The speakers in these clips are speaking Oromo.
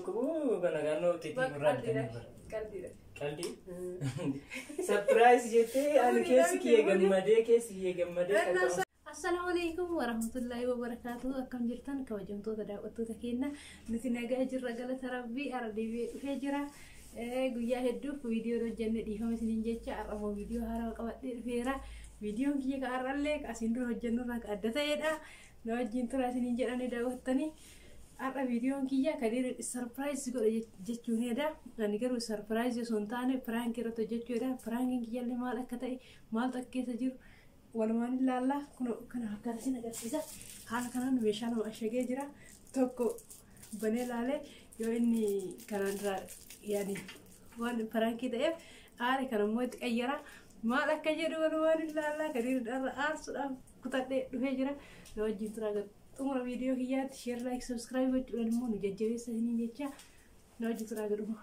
Dhukkubu kana gaannoo xixiqqoo irraa bitanii bara. Qalbiidha. Qalbii? Surprise jettee ani keessi kiyya gammadee keessi kiyya gammadee qaqqaba. Assalaamu alaikum warahmatullahi wabarakatuh. Akkam jirtan kabajamtoota daawwattoota keenya? Nuti nagaa jirra, galata Rabbii. Har'a deebi'ee dhufee jira. Guyyaa hedduuf viidiyoo hojjenne, dhiifama isiniin jecha. Har'a immoo viidiyoo haarawaa qabadhee dhufeera. Viidiyoon kiyya ka har'allee ka asiin dura hojjennu irraa ka adda ta'edha. Na wajjin tura isiniin jedhanii daawwattanii. Har'a viidiyoon kiyya Kadiir surprise godhe jechuun hedha. Ani garuu surprise osoo hin taane prank irratti hojjechuudha. Prankiin kiyyallee maal akka ta'e, maaltu akka keessa jiru walumaan ilaalla. Kun kana fakkaata, isin agarsiisa. Haala kanaan meeshaa lama ashagee jira. Tokko banee ilaalee yoo inni kanaan dura yaani waan prankii ta'eef aare, kan immoo itti qayyara. Maal akka jedhu walumaan ilaalla. Kadiir dharra aarsuudhaaf kutadhee dhufee jira. Na wajjin turaa xumura viidiyoo kiyyaatti. Share, like, subscribe gochuudhaan immoo nu jajjabeessa isiniin jecha. Na wajjin turaa gadhuma.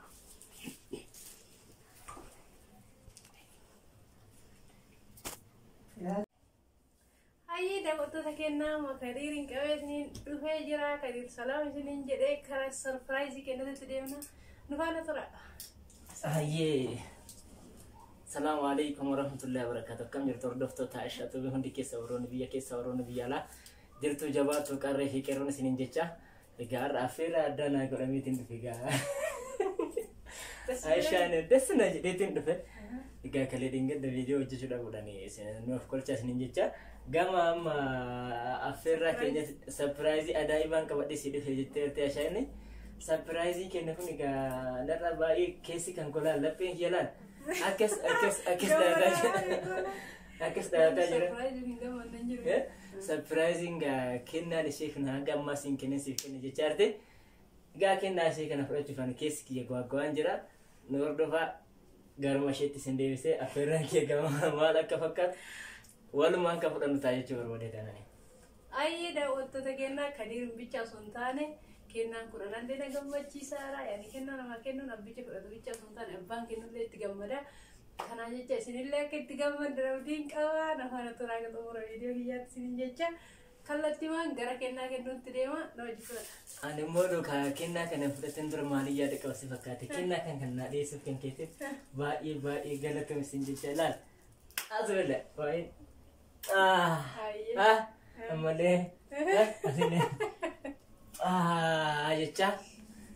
Hayyee daawwattoota kennaa, Kadiiriin qabee isiniin dhufee jira. Kadiir salaam isiniin jedhee karaa surprise kennatutti deemna. Nu faana tura. Hayyee. Salaamu alaikum warahmatullahi wabarakatuh. Akkam jirtu hordoftoota Aishaa Tubii hundi keessa, warroonni biyya keessa, warroonni biyya alaa jirtu, jabaatu qarree fi qeerroon isiniin jecha. Egaa har'a affeerraa addaa naa godhameetiin dhufe egaa. Aishaan das na jedheetiin dhufe. Egaa kalee dhingadda viidiyoo hojjechuu dhabuudhaan isin nuuf kolchaa isiniin jecha. Gama amma affeerraa keenya surprise ajaa'ibaan qabadhee si dhufe jetteerti Aishaan. Surprise keenya kun egaa narra baay'ee keessi kan kolaan lapheen kiyya laal. Akkas akkas akkas dhaataa jira. Akkas dhaataa jira. Surprise hin gammaddan jiru. Surprising kennaan ishee kun hanga ammaa siin kenneen siif kenne jechaa jirti. Egaa kennaa ishee kana fudhachuuf ani keessi kiyya gwaggwaan jira. Nu hordofaa, garuma isheetti isin deebisee affeerraan kee gama maal akka fakkaatu walumaan kan fudhannu ta'a jechuu barbaade tanani. Ayyee daawwattoota kennaa, Kadiir bicha osoo hin taane kennaan kun anallee na gammachiisaadha. Yaani kennaa namaa kennuun abbicha fudhatu bicha osoo hin taane abbaan kennullee itti gammada. Kanaa jecha isinillee akka itti gammaddan abdiin qaba. Na faana turaa xumura viidiyoo kiyyaatti isiniin jecha. Kallattiimaan gara kennaa kennuutti deema, na hojii tura. Ani immoo duukaa kennaa kana fudhateen dura maaliin yaada qaba si fakkaate? Kennaa kan kan naa dhiyeessuuf kan keetiif baay'ee baay'ee galatoomi isin jecha ilaal. As bala baay'ee. Hayyee. Ah ammallee asillee ah jecha.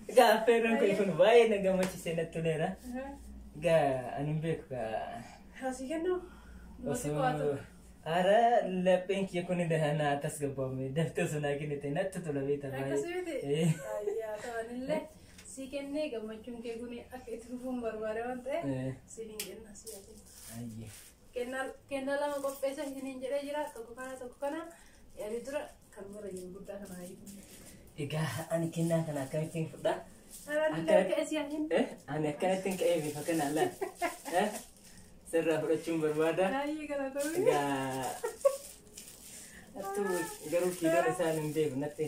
Egaa affeerraan kun kun baay'ee na gammachiisee natti toleera. Egaa ani hin beeku gaa. Asii kennuu? Osoo hara lapheen kiyya kun na tasgabbaa'ame daftee osoo naa kennite natti tola beekta baay'ee. Akkasii miti? Ayyaa ta'anillee si kennee gammachuun kee kun akka itti fufuun barbaade waan ta'eef siif hin kenna, si haa kennu. Ayyee. Kennaa lama qopheessa isiniin jedhee jira. Tokko kana, tokko kana. Yaani dura kan bara jiru guddaa kana haa. Egaa ani kennaa kana akkamittiin fudhaa? Anillee akka isii haa kennu. Ani akkanattiin ka'ee bifa kanaan laal. Sirraa fudhachuun barbaada. Baay'ee galatoomii. Egaa attuu garuu kiiloon isaan hin beeku natti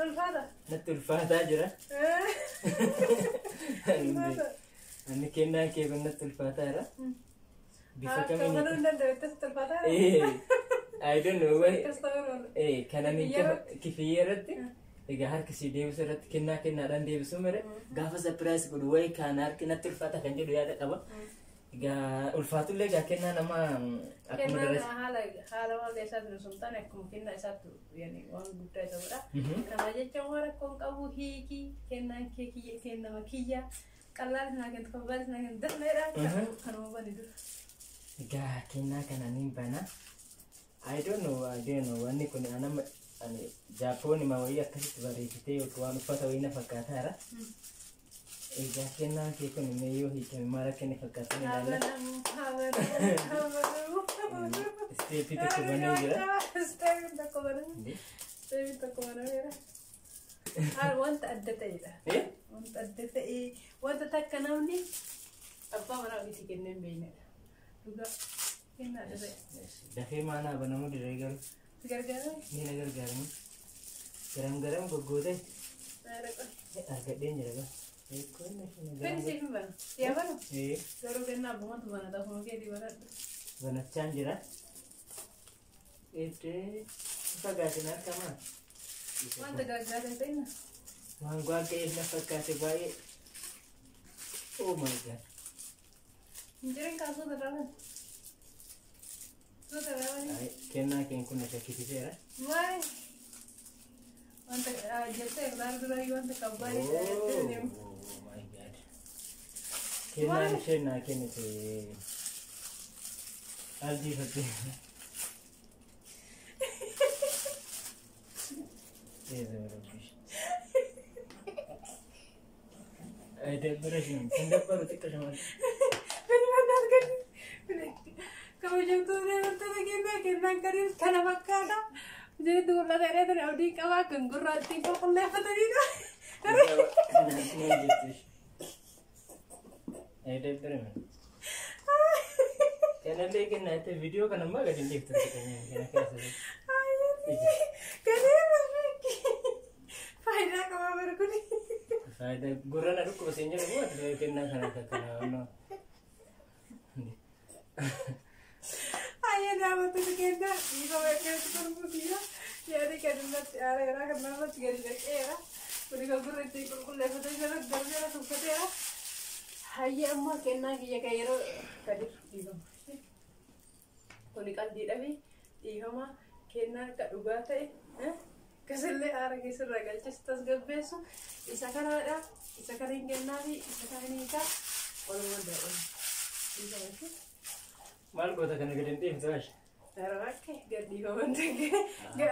Ulfaata. natti ulfaataa jira. Ani hin beeku. Ani kennaan kee kun natti ulfaataa jira. Bifa Kamiin kamiin? hin danda'u itti ulfaataa. I don't know why. Akkas ta'uu oola. Kanan Kifiyyaa kifiyyaa irratti egaa harki si deebisuu irratti kennaa kennaadhaan deebisuu mire gaafa surprise godhu wayi kaan harki natti ulfaata kan jedhu yaada qaba. Egaa ulfaatullee egaa kennaa nama akkuma Kennaan daras. haala haala waan isaatti osoo hin taane akkuma kennaa isaatti yani waan guddaa isa godha. Kana jecha waan rakkoon qabu, hiiki kennaan kee kiyya kennama kiyya qallaan sinaa kennu kabbaan sinaa kennu dasmeedha kanuma bani dura. Egaa kennaa kana niin bana. I don't know, I don't know. Wanni kun anama ani Jaapoon ma wayii akkasitti bareechitee yookiin waan uffata wayii na fakkaataara. Egaa kennaan kee kun mee yoo hiikame maal akka inni fakkaatu ni ilaalla. Haa banamu, haa banamu, haa banamu, haa banamu. Step tokko banee jira. Step tokko baname. Step tokko banameera. Wanta adda ta'edha. Wanta adda ta'e, wanta takka namni abbaa manaa ofiitii kennee hin beeknedha. Dhugaa kennaa adda ta'e. Dafee maanaa banamuu dirree garuu. Si gargaarame? Ni na gargaaramu. Garam garam goggoote Naara qoy. Argadheen jira gaa. Fedhi siif hin bana. Yaa banu? Eh, Garuu kennaa abbumatu bana ta'uu keetii banadhu. Banachaan jira. Iddoo fagaatiin argamaa. Wanta gaggaarii ta'inna. Waan gwagga'eef na fakkaate baay'ee. Oh my God. Injirin kaasuu darban. Suu darban. Ay, kennaa keen kun na shakkisiiseera. Maali? Wanta jettee irraa duraa wanta qabbaanii Oh my God. Kennaan isheen naa kennite aldii fakkii. አይደብረሽም? ስንደበሩ ጥቀሽ ማለት Kabajamtoota daawwattoota kennaa kennaan kanneen kana fakkaata. Isinitti mul'ata jedhee abdiin qabaa kan gurraattiin qulqulleeffatanidha. አይደብርም? Kanallee kennaa jettee viidiyoo kana ammaa gadi hin dhiiftu kana keessa. Kanneen faayidaa qabaa bara kuni. Faayidaa gurra na dhukkuba siin jedhu moo ati kennaa kana akka kana onnoo. Ayya daawwattoota kennaa dhiifama akkanatti gurgurtiidha. Yaada kan irratti aara garaa kan namatti gadi dhaqeera. Kuni kan gurra ittiin qulqulleeffatee jira darbeera tuffateera. Hayya ammoo kennaa kiyya kan yeroo kadir dhiifama. Kuni qalbiidhafi dhiifama kennaa akka dhugaa ta'e kasillee aara keessarraa galches tasgabbeessu isa kanaadha. Isa kana hin kennaafi isa kana hin hiikaa. Walumaa daawwanna. Dhiifama jechuudha. Maal goota kana gadi hin dhiiftu ashi? Rakke gad dhiifaman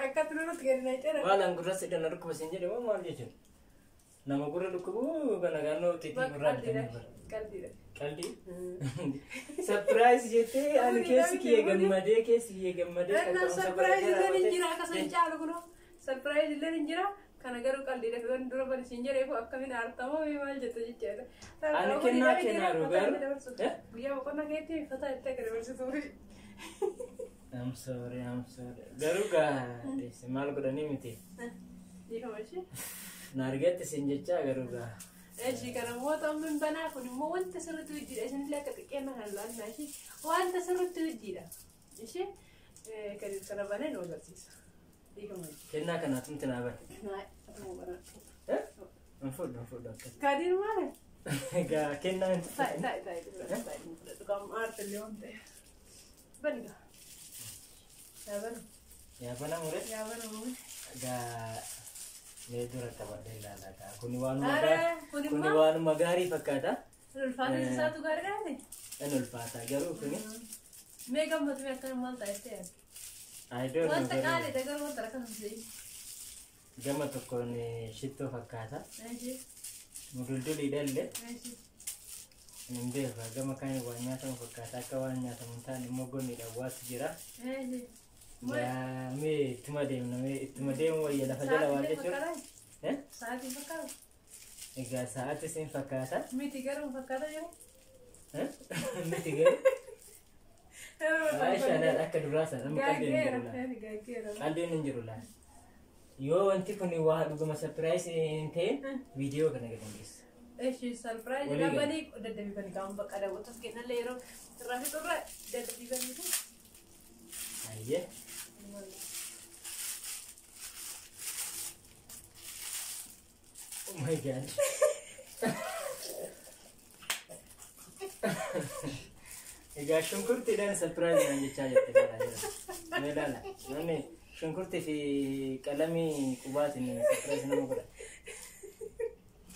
akkatti nurratti gadi naqeera. Maal an gurra sidha na dhukkuba siin jedhe moo maal jechuudha? Nama gurra dhukkubu kana gaannoo xixiqqoo gurraa bitanii bara. Qalbiidha. Qalbii? Surprise jettee ani keessi kiyya gammadee keessi kiyya gammadee Rannaan surprise illee hin jira akkasuma hin caalu kunoo. Surprise illee hin jira. Kana garuu qalbiidha. Waan dura bani siin jedheefu akkamiin aartamoo maal jette jechaadha. Ani kennaa kennaa garuu. Guyyaa boqonnaa keetti uffata itti akka dabarsitu. I'm sorry, I'm sorry. Garuu gaa maal godhanii miti. Dhiifama ishee. Na argatte siin jechaa garuu gaa. Eshi kana immoo ta'uun banaa kun immoo wanta sirriitti hojiidha. Isinillee akka xiqqeenna kan laannaa ishee wanta sirriitti hojiidha. Ishee kan kana banee nu agarsiisa. Dhiifama ishee. Kennaa kanaaf miti naa bane. Hin fuudhu hin fuudhu akkas. Kaadiin maali? Egaa kennaa hin Taa'e taa'e taa'e taa'e qaama aartillee waan ta'eef. Bani gaa. Yaa bana. Yaa bana mure. Yaa bana mure. Egaa mee dura qabadhee ilaalaa gaa. Kuni waanuma gaarii fakkaata. Ulfaata isaatu gaarii dha. Hin ulfaata garuu kuni. Mee gammatu mee akkana maal ta'e ta'e? Wanta qaaliidha garuu wanta rakkasu hin Gama tokkoon shittoo fakkaata. Mudulduliidha illee. Hin beeku gama kaan waan nyaatamu fakkaata akka waan nyaatamu hin taane immoo gonniidha waatu jira. Mee ittuma deemna mee ittuma deemu wayya lafa jala waan jechuudha. Sa'aatii fakkaata. Egaa sa'aatii siin fakkaata. Miti garuu fakkaata jiru. Miti garuu. Aishaan akka duraa sana amma qalbiin hin jiru laala. Qalbiin hin jiru laala. Yoo wanti kun waa dhuguma surprise hin ta'in viidiyoo kana gadi dhiisa. Eshi surprise dhabanii daddabii qaama bakka daawwattoota kennallee yeroo irraa fixurra daddabii baniitu. Ayyee. Oh my God. Egaa shunkurtiidhaan surprise naan jechaa jirti ilaalaa jira. Mee ilaala. Namni shunkurtii fi qalamii qubaatiin surprise nama godha.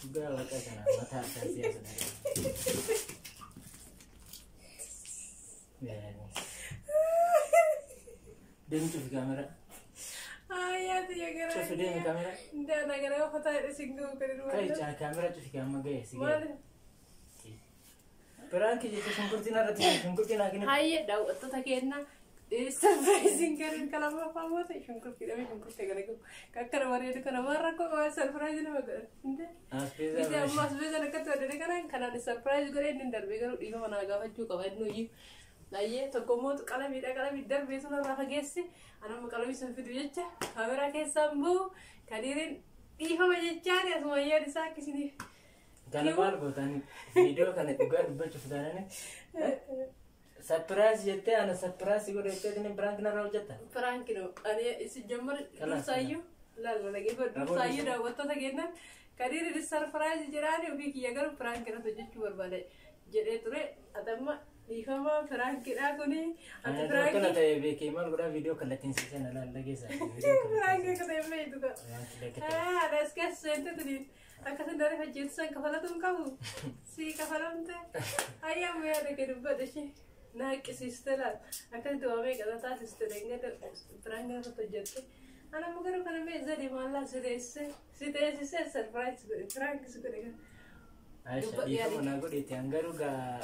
Dhugaa waaqa kana mataa isaa siyaasa dha. Deemi cufi kaameraa. Ayyaati gara. Cufi deemi kaameraa. Ndaana gara uffata isin ga'u kan irraa. Kai kaameraa cufi kaama ga'e si ga'e. Piraanki jechuun shunkurtiin irratti shunkurtiin haa kennu. Hayyee daawwattoota keenna sarpiraayiziin gareen kalama afaan shunkurtii dhabee shunkurtii gara gahu akkana bareedu kana waan rakkoo qaban sarpiraayizii nama godhan. Miti amma asbeezaan akkatti bareede kanaan kanaan sarpiraayiz godhee inni darbee garuu dhiifama naa gaafachuu qaba inni hojii. Hayyee tokko immoo qalamiidha qalamii darbee sun irraa fageessi anamma qalamii sun fidu jecha kaameraa keessaan bu'u kadiiriin dhiifama jechaan asuma yaad isaa akkisiniif. Kana maal gootan viidiyoo kana dhugaa dubbachuuf taanani sarpiraayiz jettee ana sarpiraayizii godhe jettee inni piraanki narra hojjetta. Piraanki no ani isin jammar dursaayyuu laalla dhageeffadhu dursaayyuu daawwattoota kennan Kadiiri surprise jiraani ofii kiyya garuu prank irratti hojjechuu barbaade jedhee ture. Atamma dhiifama prankiidhaa kuni. Ati Akkana prank ta'e beekee maal godhaa viidiyoo kallattiin siisan alaalla keessaa. Prank akka ta'e beektu ka. Haadha as keessa seente tuni akkasuma daree hojjetu san kafalatu hin qabu. Sii kafalamte. Ayyaama yaada kee dubbadha ishee. Naaqqisiiste laal. Akkasitti waa meeqa taasiste deengada prank irratti hojjette. Ana amma garuu kana mee zadi maallaa si teessise si teessisee surprise godhe prank si godhe kan. Aisha dhiifama naa godheeti an garuu gaa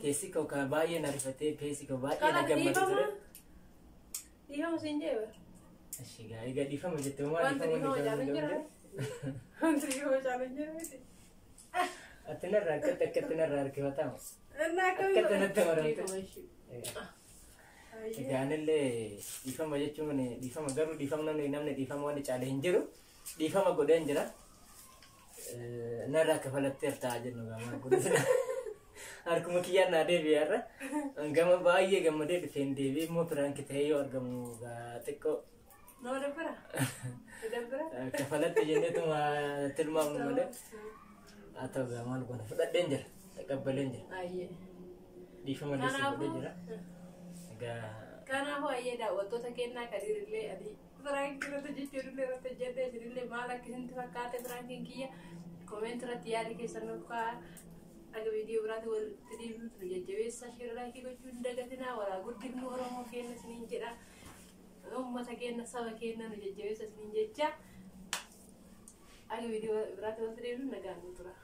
keessi koo ka baay'ee na rifatee keessi koo baay'ee na Kanaaf gammade dhiifama ture. Dhiifama siin jee bara. Ashi gaa egaa dhiifama jette homaa Wanti dhiifama dhiifama caalu hin dhiifama jiru. Wanti dhiifama caalu hin jiru miti. Ati narraa akkatti akkatti narraa harkifatama. Innaa akkamii Akkatti natti maramte. Dhiifama ishee. Egaa anillee dhiifama jechuun dhiifama garuu dhiifama namni namni dhiifama waan caale hin jiru dhiifama godheen jira. Narraa kafalatteerta jennu gaa maal godhu. Harkuma kiyyaan naa deebi'e har'a. Gama baay'ee gammadee dhufeen deebi'e immoo prank ta'ee yoo argamu gaa xiqqoo Nama dabbara? Dabbara? kafalatte jenneetuma tilmaamnu malee. Haa ta'u gaa maal goona fudhadheen jira taqabbaleen jira Ayyee. dhiifama illee godhee jira. Egaa Kanaafuu ayyee daawwattoota kennaa kadiirillee adii prank irratti jechuun irratti hojjedhe isinillee maal akka isinitti fakkaate prankiin kiyya comment irratti yaada keessan nuuf kaa'aa. Aga viidiyoo biraatti walitti deebinuutu nu jajjabeessa share like gochuu hin dagatinaa walaa guddifnu Oromoo keenya isiniin jedha. Uummata keenya saba keenya nu jajjabeessa isiniin jecha. Aga viidiyoo biraatti walitti deebinu nagaan nu tura.